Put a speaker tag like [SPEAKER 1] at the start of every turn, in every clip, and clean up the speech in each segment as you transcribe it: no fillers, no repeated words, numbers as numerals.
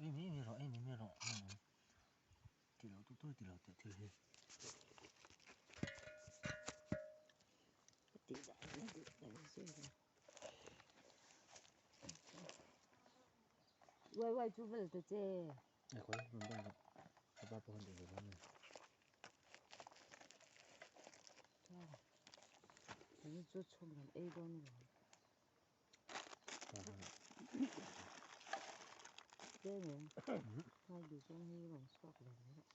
[SPEAKER 1] Ei mai mai rawh, ei mai mai rawh Ti lo tu tu ti lo teh thil hi.
[SPEAKER 2] Ka tih dan a dik lo zir a. Uai uai chu vel ta che.
[SPEAKER 1] Ai khawi rawn ban rawh. Ka pa pawh khan duh ve dawn a ni.
[SPEAKER 2] Tuni chu chhun kan ei dawn lo. Ngai duh zawng hi rawn chhuak ve mai rawh.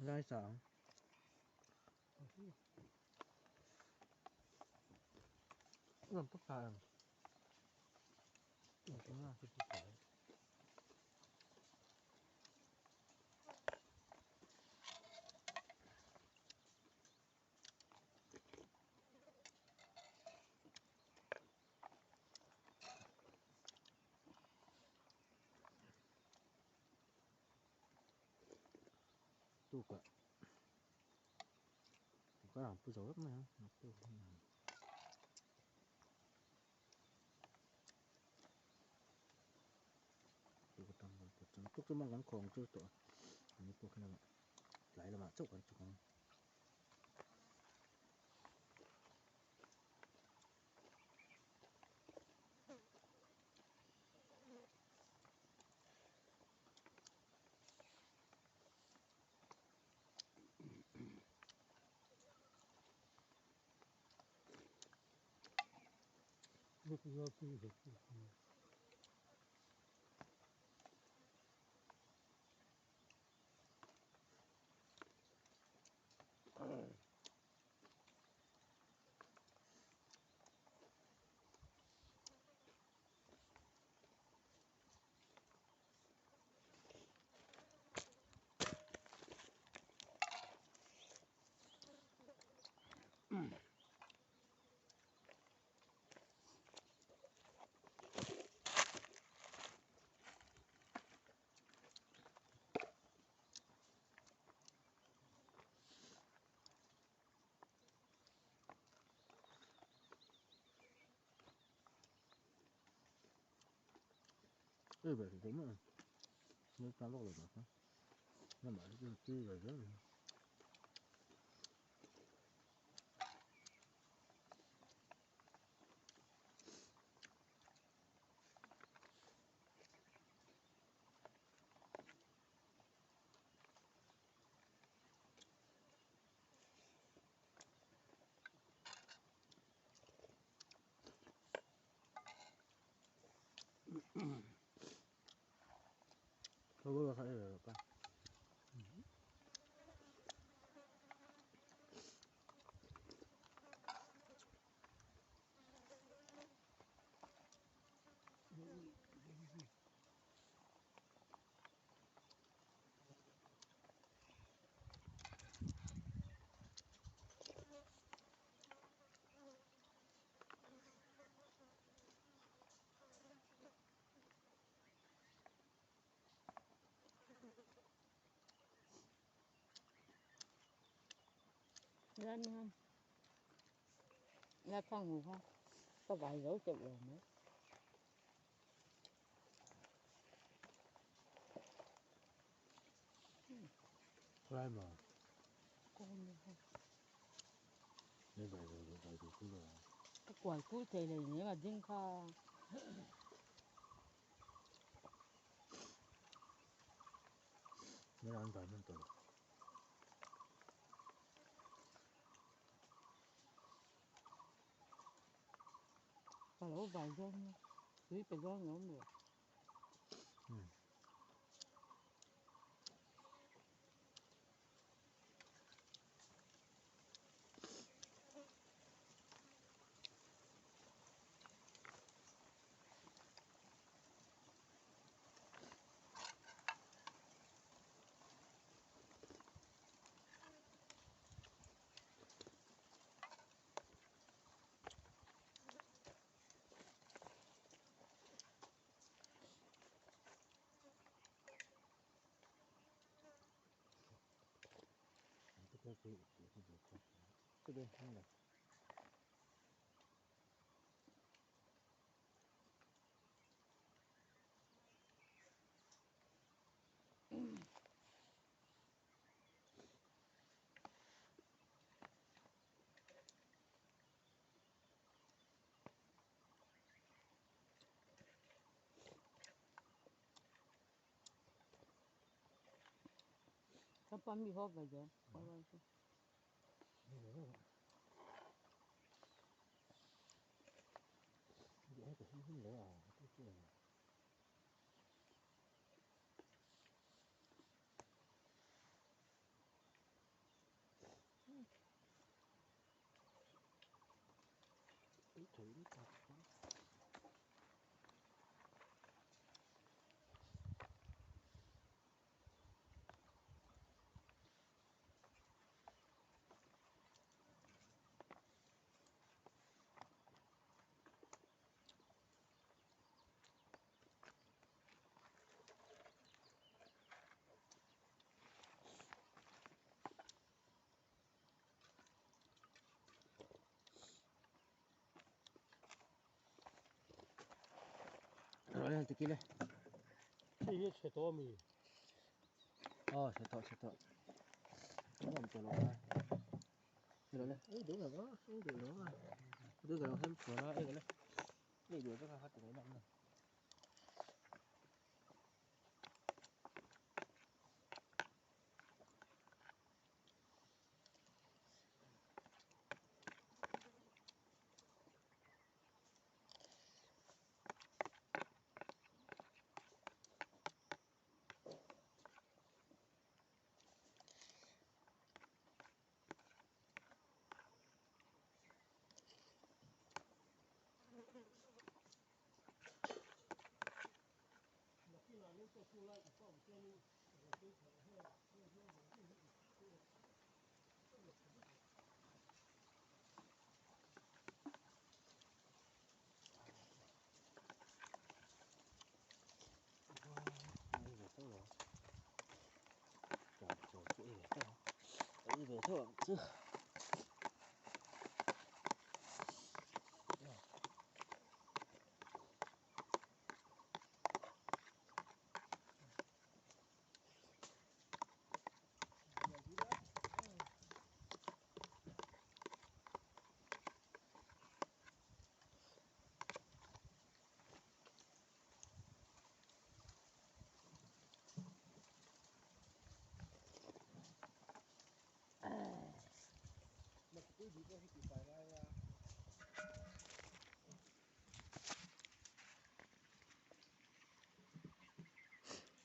[SPEAKER 1] Lai sang. Lam pa pa ang. Tukah ka ang pu zo vek mai ang naktuk hian. Tuk atang kan pawt chuan tuk chu mah kan khawng chu tawh a ani pawh khi lamah tlai lamah chauh kan chhuk ang. Ei ve thei mai a ni tan vak lo tak a lamah hi chuan tui ve zel mai. Thawk kha ei ve rawh ka.
[SPEAKER 2] Lên không? Ra thằng ngủ không? Có vài dấu chụp rồi nữa.
[SPEAKER 1] Lai mà.
[SPEAKER 2] Con nữa không?
[SPEAKER 1] Nên vài rồi vài rồi cũng rồi.
[SPEAKER 2] Cái quài cúi thầy này nhớ mà dính kho.
[SPEAKER 1] Nên ăn vài năm tuần.
[SPEAKER 2] Và lỗ vài rong. Tùy phải rong nữa không được.
[SPEAKER 1] Ừ.
[SPEAKER 2] 他把米好不着，好不着。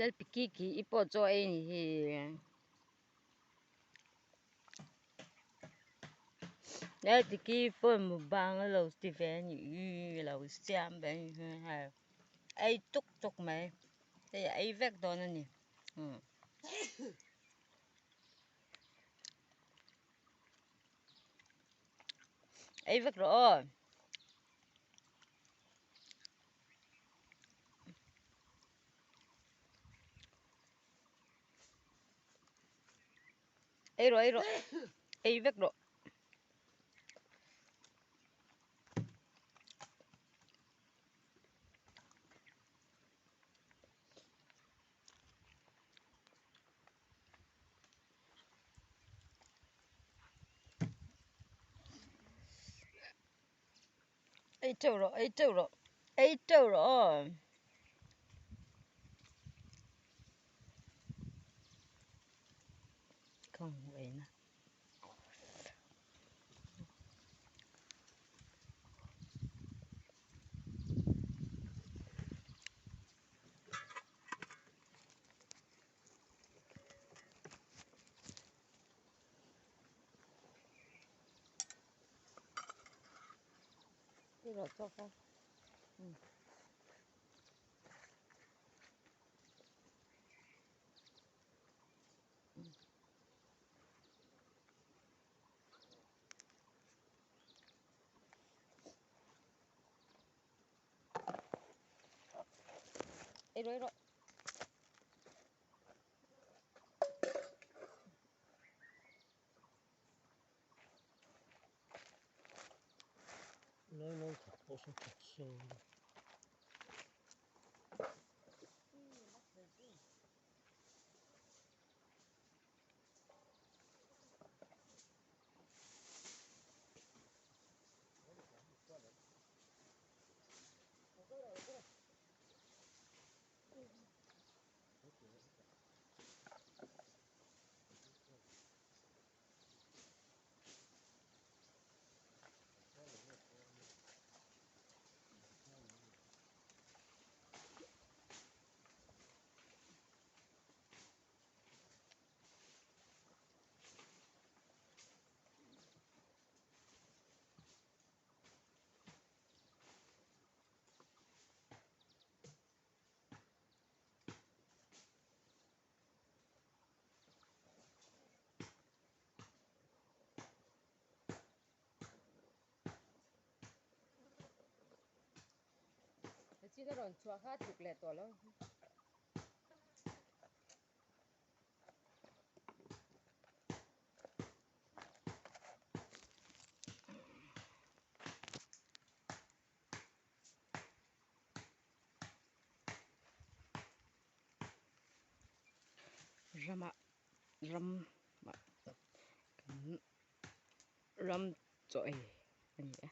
[SPEAKER 2] Lal piki ki i pawh chaw ei ni hi. Lal piki pawh mukbang a lo ti ve a nih hi a lo siam ve a nih hi hei ei tuk tuk mai hei a ei vek dawn a ni umm. Ei vek rawh aw. Ei rawh ei rawh ei vek rawh. Ei teuh rawh ei teuh rawh ei teuh rawh aw. Ka hmuh eina. Cái rồi cho con. Ừ. Ei rawh ei rawh. Chin a rawn chhuah kha a tluk leh tawh lo. Ramah ramah kan ram chaw ei a ni a.